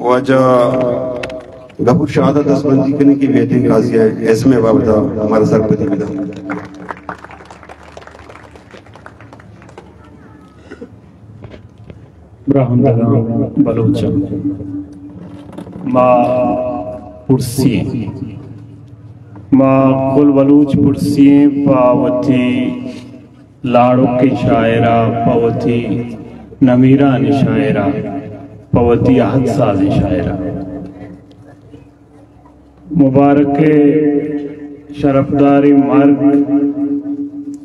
واجہ غفور شاد ءَ دستبندی کنیں کہ بیتیں قاضی ازم ءِ بابت ءَ مارا سرپدی بدنت۔ براہمدگاں بلوچاں، ما پرسی ایں، ما کل بلوچ پرسی ایں پہ وتی لاڑکیں شاعر ءَ، پہ وتی نمیرانیں شاعر ءَ، پہ وتی عہد سازیں شاعر ءَ۔ مبارک ءِ شرپداریں مرگ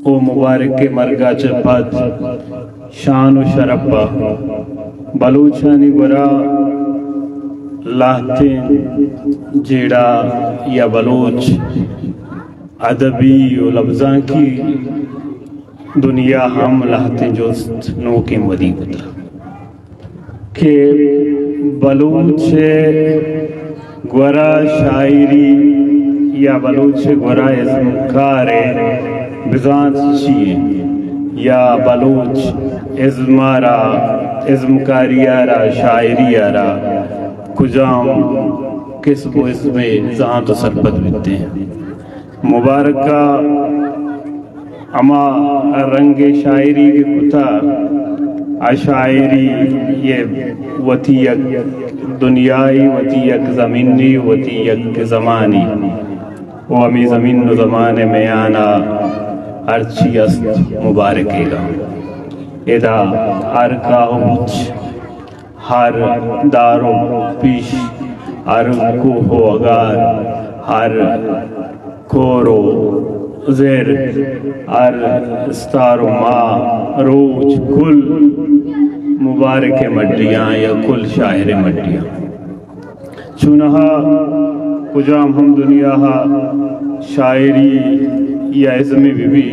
ءُ مبارک ءِ مرگ ءَ چہ پد شان ءُ شرپ ءَ بلوچانی گورا لہتیں جیڑہ یا بلوچ ادبی ءُ لبزانکی دنیا ہم لہتیں جست نوکیں ودی کتگ کہ بلوچ ءِ گورا شاعری یا بلوچ ءِ گورا ازمکار ءِ بزانت چی اِنت، یا بلوچ ازم ءَ را، ازمکاری ءَ را، شاعری ءَ را کجام کسب ءُ ازمے زانت ءُ سرپد بیتیں۔ مبارک ءَ ہما رنگ ءِ شاعری کہ کتہ، آ شاعری ءِ وتی یک دنیائی، وتی یک زمینے، وتی یک زمانے، ءُ ہمے زمین ءُ زمان ءِ میان ءَ ہرچی است مبارک ئیگ ءَ۔ ادا ہر کاہ ءُ بوچ، ہر دار ءُ پیش، ہر کوہ ءُ اگار، ہر کور ءُ زر، ہر استار ءُ ماہ، روچ، کل مبارک ءِ مڈیاں یا کل شاعر ءِ مڈیاں۔ چونہا کجام ہم دنیا ءَ شاعری یا ازمے بہ بی،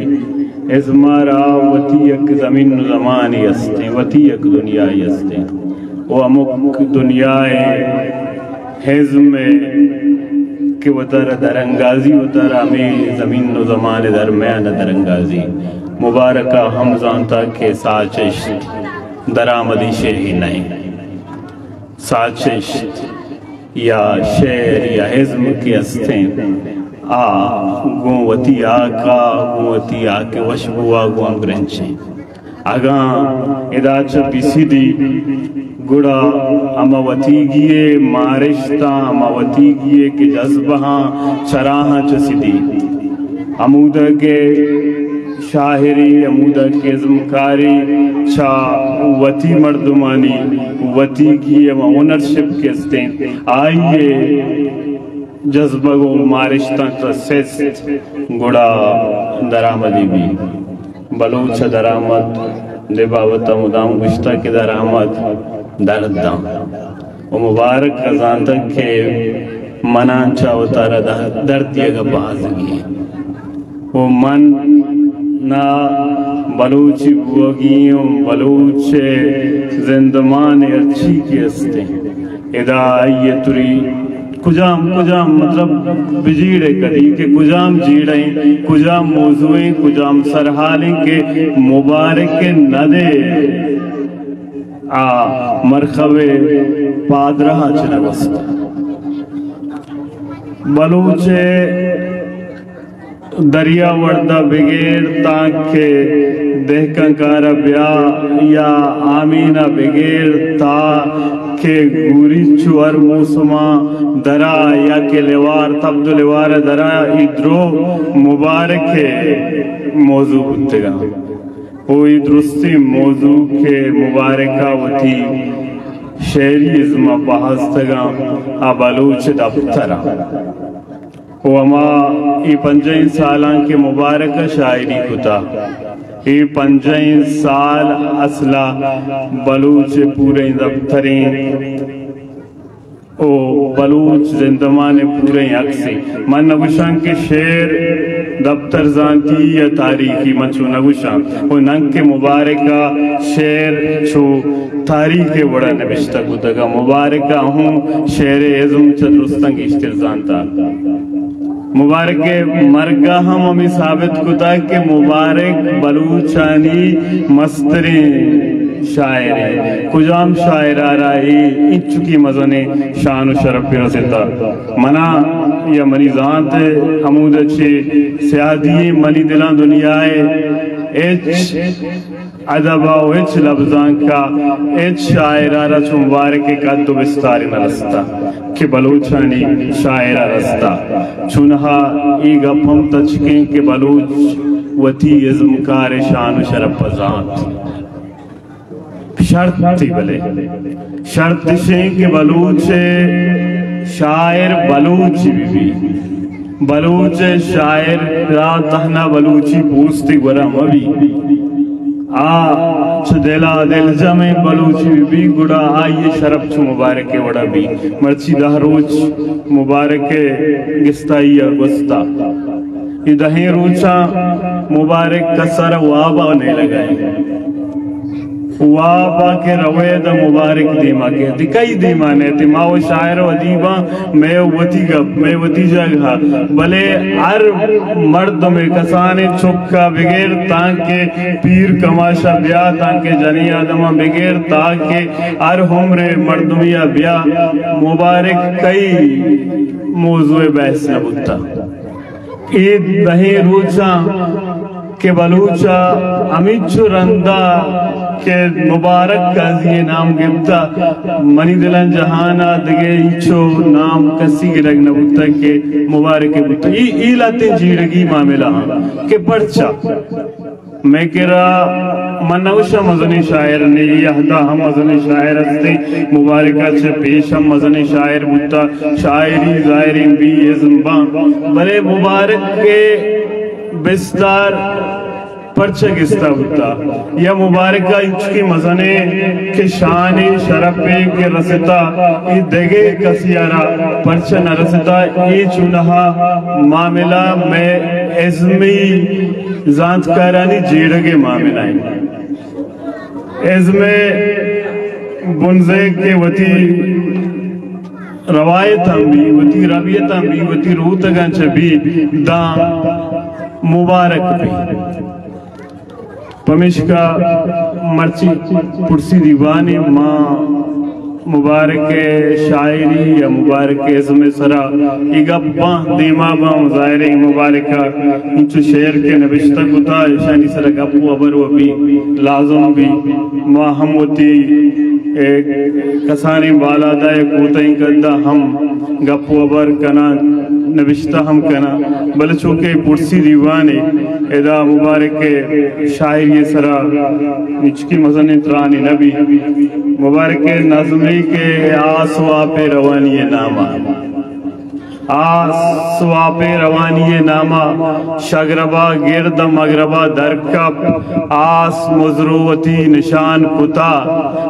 ازم ءَ را وتی یک زمین ءُ زمانے استیں، وتی یک دنیاے استیں۔ ءُ ہمک دنیا ءِ ازم ءَ کہ وتارا درانگازی، وتارا ہمے زمین ءُ زمان ءِ درمیان ءَ درانگازی۔ مبارک ءَ ہم زانتگ کہ ساچشت درآمدی شے نہ اِنت۔ ساچشت یا شعر یا ازم کہ استیں، آ گوں وتی ہاک ءَ، گوں وتی ہاک ءِ وشبو ءَ گوں ہمگرنچ ایں۔ اگاں ادا چہ بہ سدی، گڑا ہما وتیگی ءِ مارشتاں، ہما وتیگی ءِ کہ جذبہاں چراہاں چہ سدی، ہمودگ ءِ شاعری، ہمودگ ءِ ازمکاری چہ وتی مردمانی وتیگی ءِ ہما اونرشپ کہ استیں، آئی ءِ جذبگ ءُ مارشتاں چہ سست، گڑا درآمدی بی۔ بلوچ ءَ درآمد دے بابت ءَ مدام گوشتگ کہ درآمد درد داں۔ ءُ مبارک ءَ زانتگ کہ مناں چہ وتارا دہ-، درد دیگ ءَ باز گی۔ ءُ من نا بلوچی بوگی ءُ بلوچ ءِ زندمان ءِ ہرچی کہ استیں، ادا آئی ءِ تری کجام، کجام مطلب بجیڑے کدی کہ کجام جیڑہ ایں، کجام موضوع ایں، کجام سرحال ایں کہ مبارک ءِ ندے آ مرخب ءِ پادراہ ءَ چہ نہ گوست۔ بلوچ ءِ دریا وڑدا بگر تاں کہ دہکان کار ءَ بیا یا آمین ءَ بگر تا کہ گوریچ ءُ ہر موسماں درا یا کہ لیوار، تبد ءُ لیوار ءَ درا، اے درو مبارک ءِ موضوع بوتگاں۔ ءُ اے درستیں موضوع کہ مبارک ءَ وتی شعری ازم ءَ بہازتگاں، آ بلوچ دپتر ءَ۔ ءُ ہما اے پنجاہیں سالاں کہ مبارک ءَ شاعری کتا، اے پنجاہیں سال اصل ءَ بلوچ ءِ پوریں دپتریں ءُ بلوچ زندمان ءِ پوریں عکسے۔ من نہ گوشاں کہ شعر دپتر زانتی یا تاریخی، من چو نہ گوشاں۔ ءُ ننکہ مبارک ءَ شعر چو تاریخ ءِ وڑا نبشتہ کتگ ءُ مبارک ءَ ہوں شعر ءِ ازم چہ درستاں گیشتر زانتا۔ مبارک ءِ مرگ ءَ ہم ہمے ثابت کتگ کہ مبارک بلوچانی مستریں شاعرے، کجام شاعر ءَ را اے انچکی مزنیں شان و شرپ رسیتہ؟ منا یا منی زانت ءَ ہمود ءَ چہ سیادی ءَ منی دلاں دنیا ءِ ہچ ادب ءَ و ہچ لبزانک ءَ ہچ شاعر ءَ را چو مبارک ءِ قد و بستار نہ رستہ کہ بلوچانی شاعر ءَ رستہ۔ چونہا اے گپ ہم تچکیں کہ بلوچ وتی ازمکار ءِ شان و شرپ ءَ زانت۔ شرط تی بلے شرط اشیں کہ بلوچ ءِ شاعر بلوچ بہ بی۔ بلوچ ءِ شاعر را تہنا بلوچی پوستے گورا مہ بی۔ آ چہ دل ءَ دلجمیں بلوچی بہ بی، گڑا آئی ءِ شرپ چو مبارک ءِ وڑا بی۔ مرچی دہ روچ مبارک ءِ گستائی ءَ گوستا۔ اے دہیں روچاں مبارک کس ءَ را واب ءَ نیلگا ایں۔ واب ءَ کہ روئے داں مبارک دیما کئیت، کئی دیما نئیت؟ ما و شاعر و ادیباں، مئے وتی گپ، مئے وتی جاگہ، بلے ہر مردمے، کسانیں چک ءَ بگر تانکہ پیر کماش ءَ بیا، تانکہ جنیں آدم ءَ بگر تانکہ ہر عمر ءِ مردمے ءَ بیا، مبارک کئی موضوع بحث نہ بوتا۔ اے دہیں روچاں کہ بلوچ ءَ ہمینچو رندا کہ مبارک قاضی ءِ نام گپتا، منی دلاں جہان ءَ دگہ ہچو نام کسی گرگ نہ بوتا کہ مبارک ءِ بوتا۔ اے، اے لہتیں جیڑگی معاملہ ہاں کہ پرچا مئے کرا، من نہ گوشاں مزنیں شاعر نے، اے عہدا ہم مزنیں شاعر ہستیں، مبارک ءَ چہ پیش ہم مزنیں شاعر بوتا، شاعری ظاہریں بی، ازم باں، بلے مبارک ءِ بستار پرچہ گستا بوتا؟ یا مبارک ءَ انچکیں مزنیں کہ شانے شرپے کہ رستا، اے دگہ کسی ءَ را پرچہ نہ رستا؟ اے چونہا معاملہ مئے ازمی زانتکارانی جیڑگ ءِ معاملہ انت۔ ازم ءِ بنزیک کہ وتی روایتاں بی، وتی ربیتاں بی، وتی روتگاں چہ بی، داں مبارک بی۔ پمیشکا مرچی پرسی دیوانے ما مبارک ءِ شاعری یا مبارک ءِ ازم ءِ سرا اے گپ باں، دیما باں، ظاہر ایں مبارک ءَ انچو شعر کہ نبشتہ کتا، ایشانی سرا گپ و ہبر و بی، لازم بی۔ ما ہم وتی، اے، کسانیں بالادءِ کوتاہیں قدا ہم گپ و ہبر کناں، نبشتہ ہم کناں، بلے چونکہ پرسی دیوانے، ادا مبارک ءِ شاعری ءِ سرا ہچ کہ مزنیں ترانے نہ بی۔ مبارک ءِ نظمے کہ آس و آپ ءِ روانی ءِ ناما، آس و آپ ءِ روانی ءِ ناما، شگربا گرد مگربا درکپ، آس مزرو وتی نشان کتا،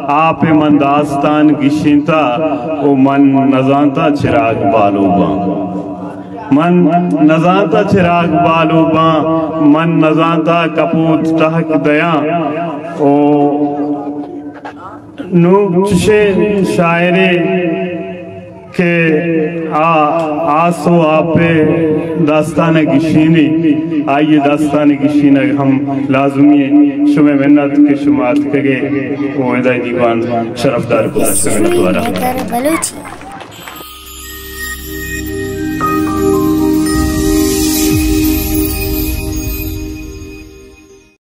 آپ ءِ من داستان گشینتا، او من نزانتا چراگ بالو باں۔ من نزانتا چراگ بالو باں، من نزانتا کپوت ٹہک دیاں۔ او نوں چشیں شاعرے کہ آ آس و آپ ءِ داستان ءَ گشینی، آئی ءِ داستان ءِ گشینگ ہم لازمی ایں۔ شمئے منت کہ شما اتکگے و ادا دیوان شرفدار کتگ۔ منت وارا۔ حیدر بلوچی۔